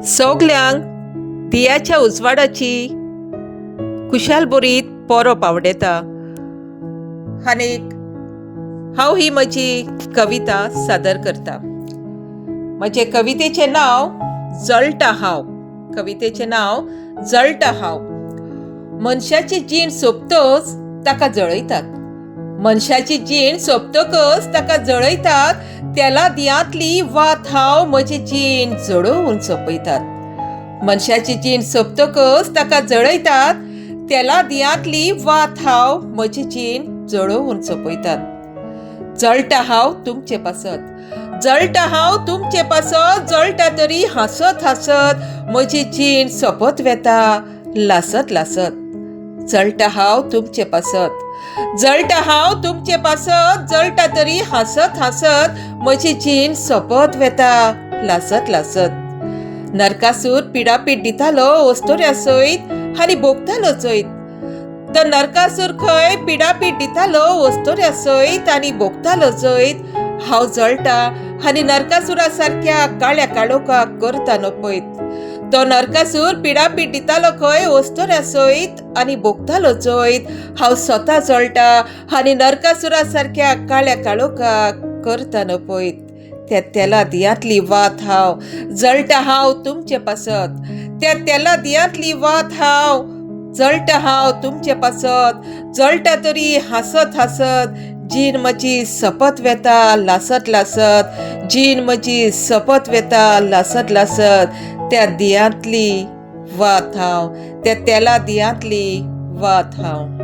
सगल्यांक दियाच्या उजवाडाची खुशालभरीत परब आवडटा आनीक हांव ही म्हजी कविता सादर करता. म्हजे कवितेचें नांव जळटा हांव. कवितेचें नांव जळटा हांव. मनशाची जीण सोंपतच ताका जळयतात. मनशाची जीण सोंपतकच ताका जळयतात. तेला दियांतली वात हांव म्हजी जीण जळोवन सोंपयतात. मनशाची जीण सोंपतकच ताका जळयतात. तेला दियांतली वात हांव म्हजी जीण जळोवन सोंपयतात. जळटा हांव तुमचे पासत, जळटा हांव तुमचे पासत, जळटा तरी हांसत हांसत म्हजी जीण सोंपत वेता लासत लासत. जळटा हांव तुमचे पासत, जळटा हांव तुमचे पासत, जळटा तरी हांसत हांसत म्हजी जीण सोंपत वेता लासत लासत. नरकासूर पिडापीड दितालो अस्तोऱ्या सयत आनी भोगतालो चोयत. तो नरकासूर खंय पिडापीड दितालो अस्तोऱ्या सयत आनी भोगतालो चोयत. हांव जळटा आनी नरकासुरा सारक्या काळ्या काळोखाक करता नपयत. तो नरकासूर पिडापीड दितालो खंय अस्तोऱ्या सयत आनी भोगतालो चोयत. हांव स्वता जळटा आनी नरकासुरा सारक्या काळ्या काळोखाक करता नपयत. त्या तेला दियांतली वात हांव जळटा हांव तुमचे पासत. त्या तेला दियांतली वात हांव जळटा हांव तुमचे पासत, जळटा तरी हांसत हांसत जीण म्हजी सपत वेता लासत लासत. जीण म्हजी सपत वेता लासत लासत. त्या दियांतली वात हांव, त्या तेला दियांतली वात हांव.